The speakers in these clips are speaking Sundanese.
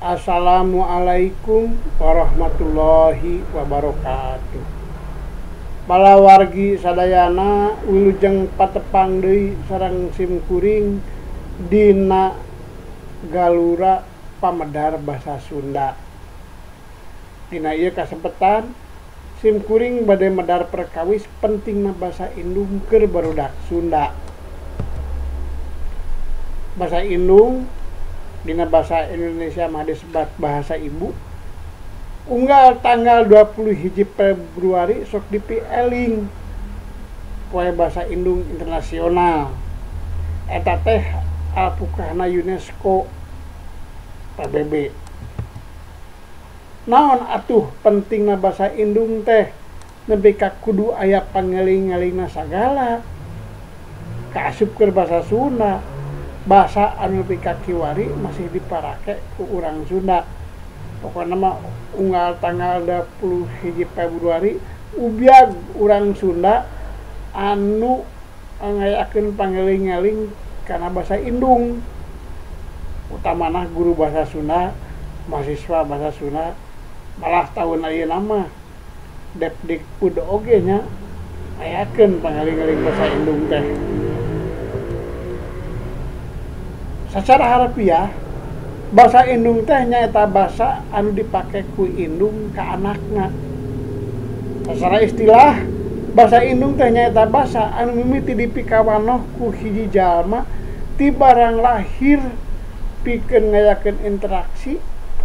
Assalamualaikum warahmatullahi wabarakatuh. Palawargi sadayana wilujeng patepang deui sareng sim kuring dina Galura Pamedar Basa Sunda. Dina ieu kasempetan sim kuring bade medar perkawis pentingna basa indung keur barudak Sunda. Basa indung dina bahasa Indonesia mah disebat bahasa ibu. Unggal tanggal 21 Februari sok dipieling poe bahasa indung internasional. Eta teh alpukahna UNESCO PBB. Naon atuh pentingna bahasa indung teh nepi ka kudu aya pangeling-elingna sagala. Kaasup keur bahasa Sunda. Bahasa anu nepi ka kiwari masih diparake ku urang Sunda. Pokona mah unggal tanggal 21 Februari ubyag urang Sunda anu ngayakeun pangeling-eling kana bahasa indung. Utamana guru bahasa Sunda, mahasiswa bahasa Sunda, malah tahun ayeuna mah Depdikbud oge nya ayakeun pangeling-eling bahasa indung teh. Sacara harfiah, bahasa indung teh nyaeta basa anu dipake ku indung ka anakna. Sacara istilah, bahasa indung teh nyaeta basa anu mimiti dipikawanoh ku hiji jalma ti barang lahir pikeun ngayakeun interaksi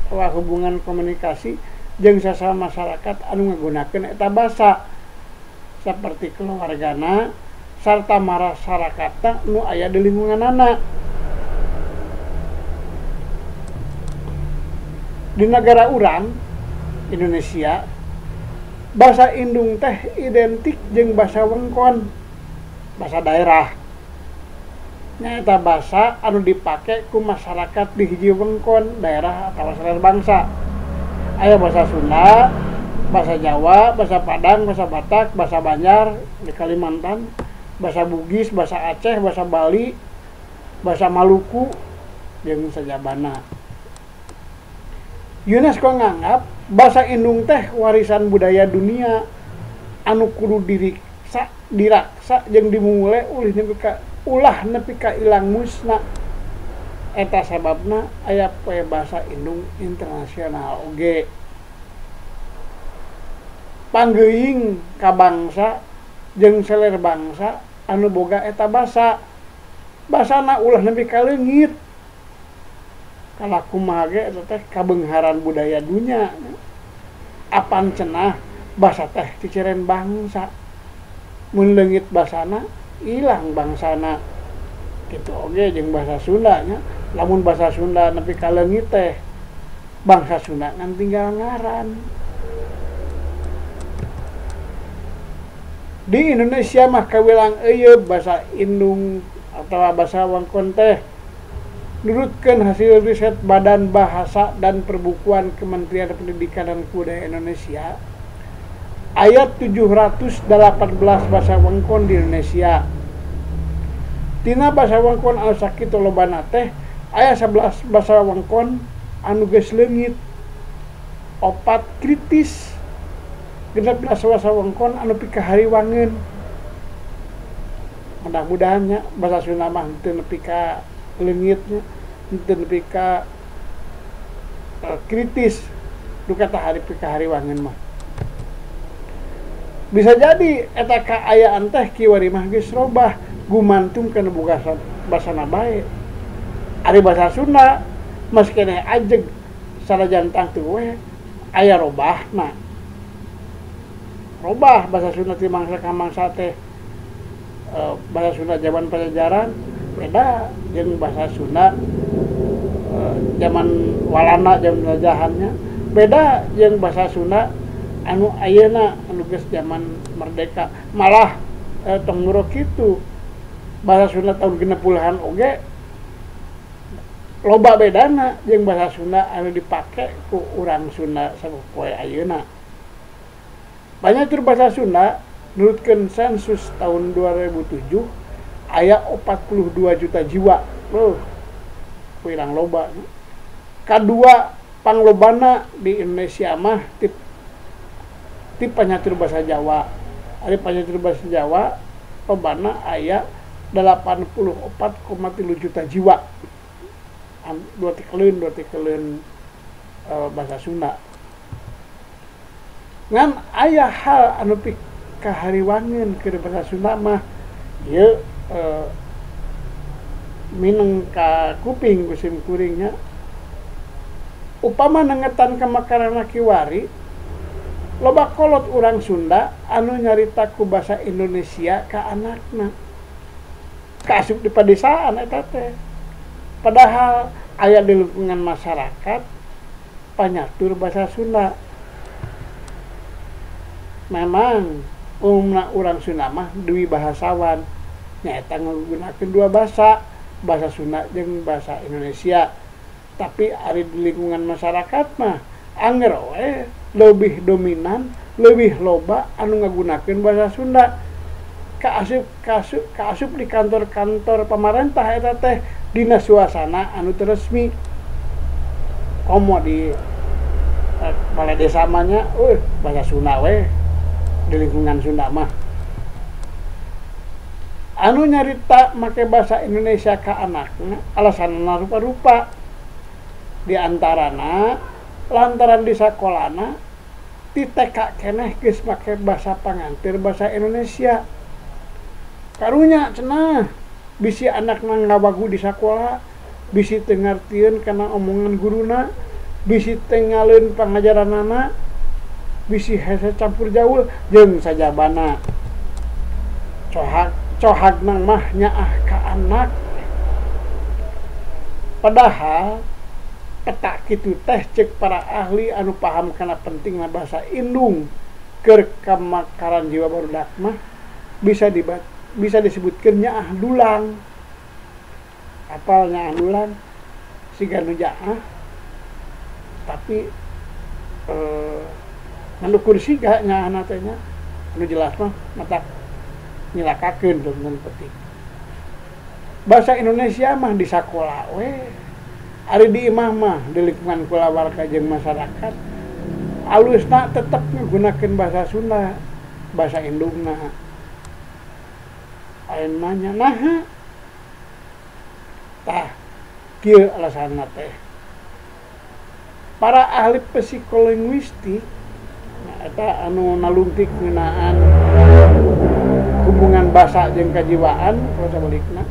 atawa hubungan komunikasi jeung sasama masyarakat anu ngagunakeun eta basa saperti keluargana sarta masyarakatna nu aya di lingkunganana. Di negara urang Indonesia, bahasa indung teh identik jeung bahasa wengkon, bahasa daerah. Nyaeta basa anu dipake ku masyarakat di hiji wengkon daerah atawa saler bangsa. Aya bahasa Sunda, bahasa Jawa, bahasa Padang, bahasa Batak, bahasa Banjar di Kalimantan, bahasa Bugis, bahasa Aceh, bahasa Bali, bahasa Maluku jeung sajabana. UNESCO nganggap bahasa indung teh warisan budaya dunia anu kudu diriksa, diraksa jeung dimumule ulah nepi ka ilang musna. Eta sababna aya poe bahasa indung internasional oge. Panggeuing ka bangsa jeung seler bangsa anu boga eta basa. Basana ulah nepi ka leungit. Kalaku mah ge eta teh kabeungharan budaya dunya. Apan cenah basa teh ciceren bangsa. Mun leungit basana ilang bangsana. Kitu oge jeung bahasa Sunda nya. Lamun bahasa Sunda nepi ka leungit teh bangsa Sunda ngan tinggal ngaran. Di Indonesia mah kawilang euyeub bahasa indung atawa bahasa wengkon teh. Nurutkeun hasil riset Badan Bahasa dan Perbukuan Kementerian Pendidikan dan Kebudayaan Indonesia, aya 718 bahasa wengkon di Indonesia. Tina bahasa wengkon anu sakitu lobana teh aya 11 bahasa wengkon anu geus leungit, 4 kritis, 16 bahasa wengkon anu pikahariwangeun. Mudah-mudahan nya bahasa Sunda mah teu nepi ka leungitnya, henteu nepi ka kritis duka ta hari pikahariwangeun mah. Bisa jadi eta kaayaan teh kiwari mah geus robah gumantung kana boga basana bae. Ari bahasa Sunda masih keneh ajeg sanajan tangtu we aya robahna. Robah bahasa Sunda ti mangsa ka mangsa teh bahasa Sunda zaman Pajajaran beda jeung bahasa Sunda zaman Walanda zaman penjajahannya beda jeung bahasa Sunda anu ayeuna anu geus zaman merdeka. Malah tong nguruk kitu bahasa Sunda tahun 60-an oge loba bedana jeung bahasa Sunda anu dipake ku urang Sunda sapopoe ayeuna. Banyak tur bahasa Sunda nurutkeun sensus tahun 2007 aya 42 juta jiwa. Loh, wirang loba. Kadua Panglobana di Indonesia mah ti panyatur bahasa Jawa. Ari panyatur bahasa Jawa lobana aya 84,3 juta jiwa. Dua tikeleun bahasa Sunda. Ngan aya hal anu pikahariwangeun keur bahasa Sunda mah ieu mineng ka kuping ku sim kuringnya. Upama nengetan kamakaran kiwari loba kolot urang Sunda anu nyarita ku bahasa Indonesia ka anakna. Kaasup di padesaan eta teh. Padahal aya di lingkungan masyarakat panyatur bahasa Sunda. Memang umumna urang Sunda mah dwi bahasawan, nyaeta ngagunakeun dua bahasa, bahasa Sunda jeung bahasa Indonesia. Tapi ari di lingkungan masyarakat mah anger we lebih dominan, lebih loba anu ngagunakeun bahasa Sunda. Kaasup di kantor-kantor pamarentah eta teh dina suasana anu teu resmi. Komo di balai desa mah nya, bahasa Sunda we di lingkungan Sunda mah. Anu nyarita make bahasa Indonesia ka anakna alasanna rupa-rupa. Di antarana lantaran di sakolana ti TK keneh geus make bahasa pangantir bahasa Indonesia. Karunya cenah bisi anakna ngawagu di sakola, bisi teu ngartieun kana omongan guruna, bisi teu ngaleun pangajaranana, bisi hese campur jaul jeung sajabana. Cohagna mah nyaah ka anak. Padahal peta kitu teh cek para ahli anu paham kana pentingna bahasa indung keur kamakaran jiwa barudak mah bisa disebutkeun nyaah dulang. Apal nyaah dulang siga nu jaah tapi ngan ukur siga nyaahna teh nya anu jelas mah matak nyilakakeun teman petik. Bahasa Indonesia mah di sakola we. Ari di imah mah di lingkungan kulawarga jeung masyarakat alusna tetep nggunakeun bahasa Sunda, bahasa indungna. Aya nanya naha? Tah, kieu alasanna teh. Para ahli psikolinguistik nah eta anu nalungtik ngeunaan hubungan bahasa jeung kajiwaan sabalikna.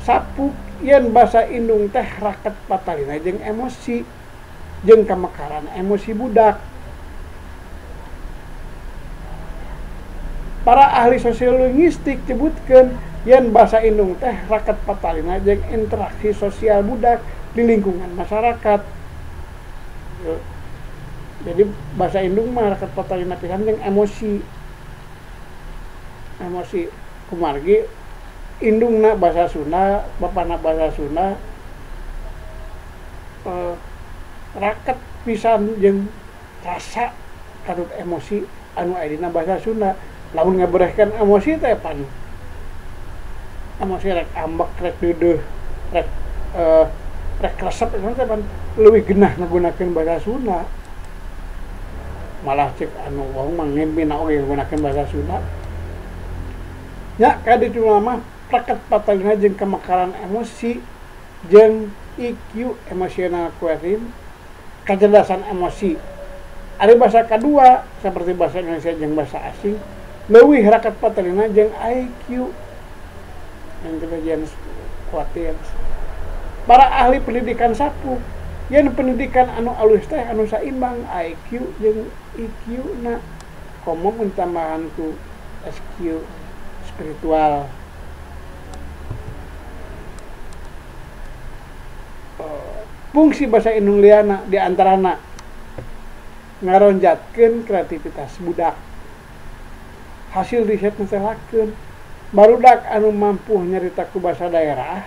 Sapuk yen bahasa indung teh raket patalina jeung emosi jeung kamekaran emosi budak. Para ahli sosiolinguistik nyebutkeun yen bahasa indung teh raket patalina jeung interaksi sosial budak di lingkungan masyarakat. Jadi bahasa indung mah raket patalina pisan jeung emosi. Emosi kumargi indungna bahasa Sunda, bapana bahasa Sunda, raket pisan jeung rasa katut emosi anu aya dina bahasa Sunda. Lamun ngaberehkeun emosi teh pan emosi rek ambek, rek deudeuh, rek rek resep teh pan leuwih genah ngagunakeun bahasa Sunda. Malah cek anu wong mah ngimpina oge ngagunakeun bahasa Sunda. Nya kaditu mah raket patalina jeung kamekaran emosi jeung EQ emotional quotient, kecerdasan emosi. Ari bahasa kadua seperti bahasa Indonesia jeung bahasa asing leuwih raket patalina jeung IQ intelligence quotient. Para ahli pendidikan sapuk yen pendidikan anu alus teh anu saimbang IQ jeung EQ na komo mun tambahan ku SQ spiritual. Fungsi bahasa indung liana di antarana ngaronjatkeun kreativitas budak. Hasil riset netelakeun barudak anu mampu nyarita ku bahasa daerah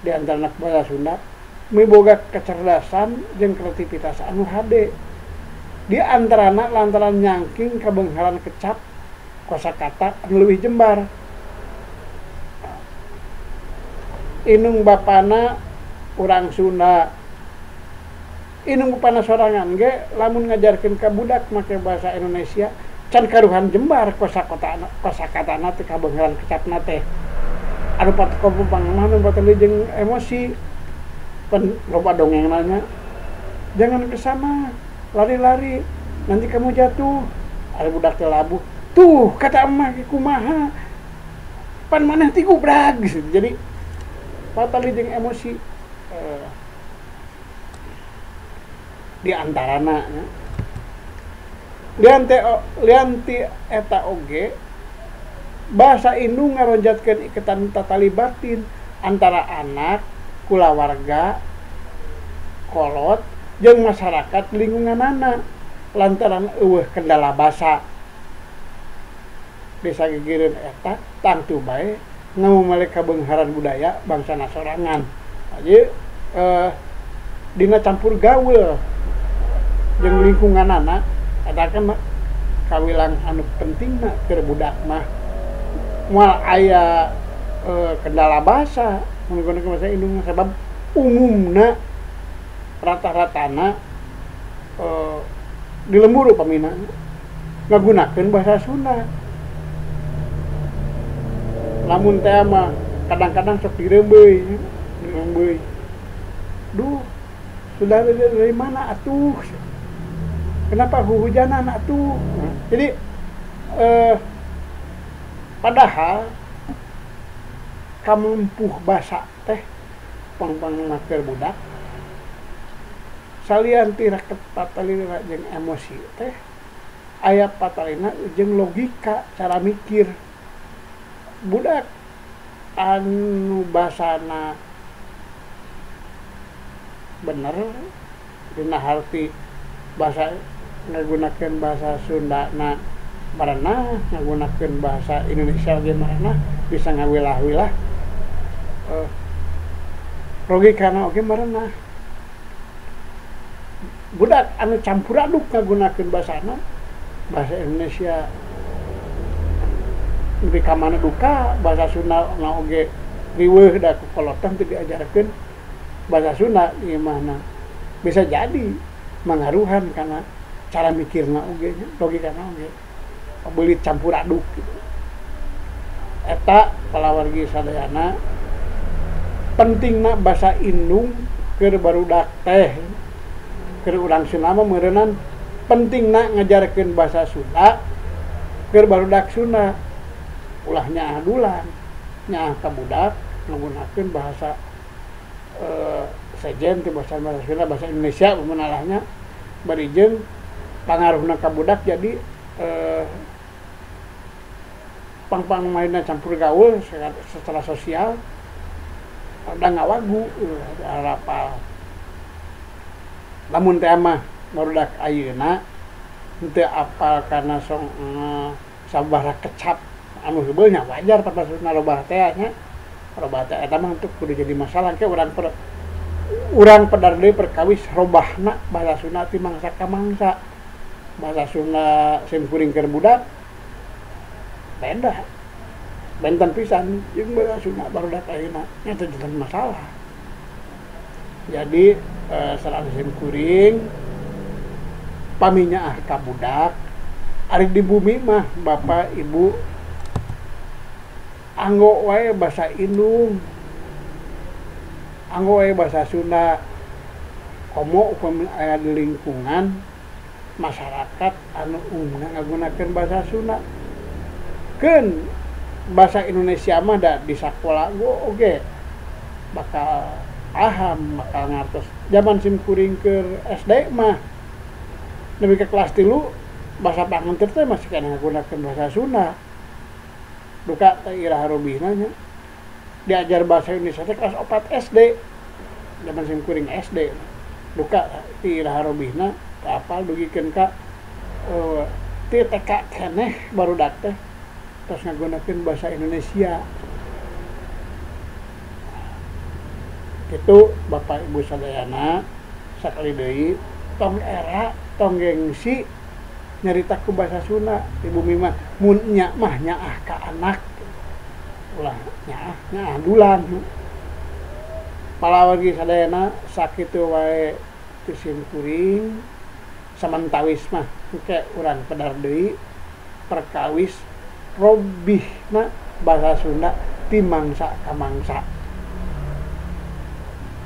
di antarana bahasa Sunda miboga kecerdasan jeung kreativitas anu hade. Di antarana lantaran nyangking kabeungharan kecap kosakata anu leuwih jembar. Indung bapana urang Sunda, Indung bapana sorangan ge lamun ngajarkeun ka budak make bahasa Indonesia can karuhan jembar kosakatana teh kabeungharan kecapna teh. Anu patoko pangmah nu patali jeung emosi pan loba dongengna nya. Jangan ke sana, lari-lari, nanti kamu jatuh. Ari budak teh labuh. Tuh kata emak kumaha. Pan maneh ti gubrag. Jadi patali jeung emosi di antarana nya. Lian ti eta oge bahasa indung ngaronjatkeun ikatan tatali batin antara anak, kulawarga, kolot jeung masyarakat lingkunganana lantaran eueuh kendala basa. Desa gigireun eta tangtu bae ngamumule kabeungharan budaya bangsana sorangan. Jadi dina campur gaul jeung lingkunganana eta kan kawilang anu pentingna keur budak mah moal aya kendala basa menggunakan bahasa indung sebab umumna rata-ratana di lembur upamina ngagunakeun bahasa Sunda. Lamun teh mah kadang-kadang sok direumbeui, direumbeui. Duh, sudah dari mana atuh? Kenapa huhujanan atuh? Nah, jadi padahal kamumpuh basa teh pang-pang maker budak salian ti raket patalina jeung emosi teh aya patalina jeung logika cara mikir. Budak anu basana bener dina harti bahasa ngagunakeun bahasa Sundana maranah, ngagunakeun bahasa Indonesia ge maranah, bisa ngawilah-wilah logikana oge maranah. Budak anu campur aduk ngagunakeun basana bahasa Indonesia nepi ka mana duka bahasa Sunda na oge riweuh da ku kolotan teu diajarkeun bahasa Sunda di imahna. Bisa jadi mangaruhan kana cara mikirna oge nya, logikana oge beulit campur aduk gitu. Eta palawargi sadayana pentingna bahasa indung keur barudak teh. Keur urang Sunda mah meureunnan pentingna ngajarkeun bahasa Sunda keur barudak Sunda. Ulah nyaah dulang, nyaah ka budak menggunakeun bahasa sejen teh bahasa Sunda, bahasa Indonesia umpamana bari jeung pangaruhna ka budak jadi pang-pang mainna campur gaul secara sosial ada ngawagu rapal. Lamun teh mah barudak ayeuna teu apal kana song sabaraha kecap anu heubeul nya wajar pasuna robah teh nya. Robah teh eta mah teu kudu jadi masalah ke urang urang pedar deui perkawis robahna bahasa Sunda ti mangsa ka mangsa. Bahasa Sunda sim kuring keur budak beda. Benten pisan jeung bahasa Sunda barudak ayeuna nya teu jadi masalah. Jadi salah sim kuring pami nyaah ka budak ari di bumi mah bapak ibu anggo wae bahasa indung, anggo wae bahasa Sunda. Komo upami aya di lingkungan masyarakat anu umumna ngagunakeun bahasa Sunda. Keun bahasa Indonesia mah da di sakola oge bakal paham, bakal ngartos. Zaman sim kuring keur SD mah nepi ka kelas 3 bahasa panganteur teh masih kana ngagunakeun bahasa Sunda. Duka teh iraha robihna nya. Diajar bahasa Indonesia teh kelas 4 SD. Zaman sim kuring SD. Duka ti iraha robihna teu apal dugikeun ka ti TK keneh barudak teh tos ngagunakeun bahasa Indonesia. Kitu Bapak Ibu sadayana sakali deui tong era tong gengsi nyarita ku bahasa Sunda di bumi mah mun nya mah nyaah ka anak ulah nyaah nyaah dulang. Palawargi sadayana sakitu wae Ti sim kuring samantawis mah engke urang pedar deui perkawis robihna basa Sunda ti mangsa ka mangsa.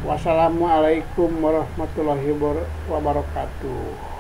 Wassalamualaikum warahmatullahi wabarakatuh.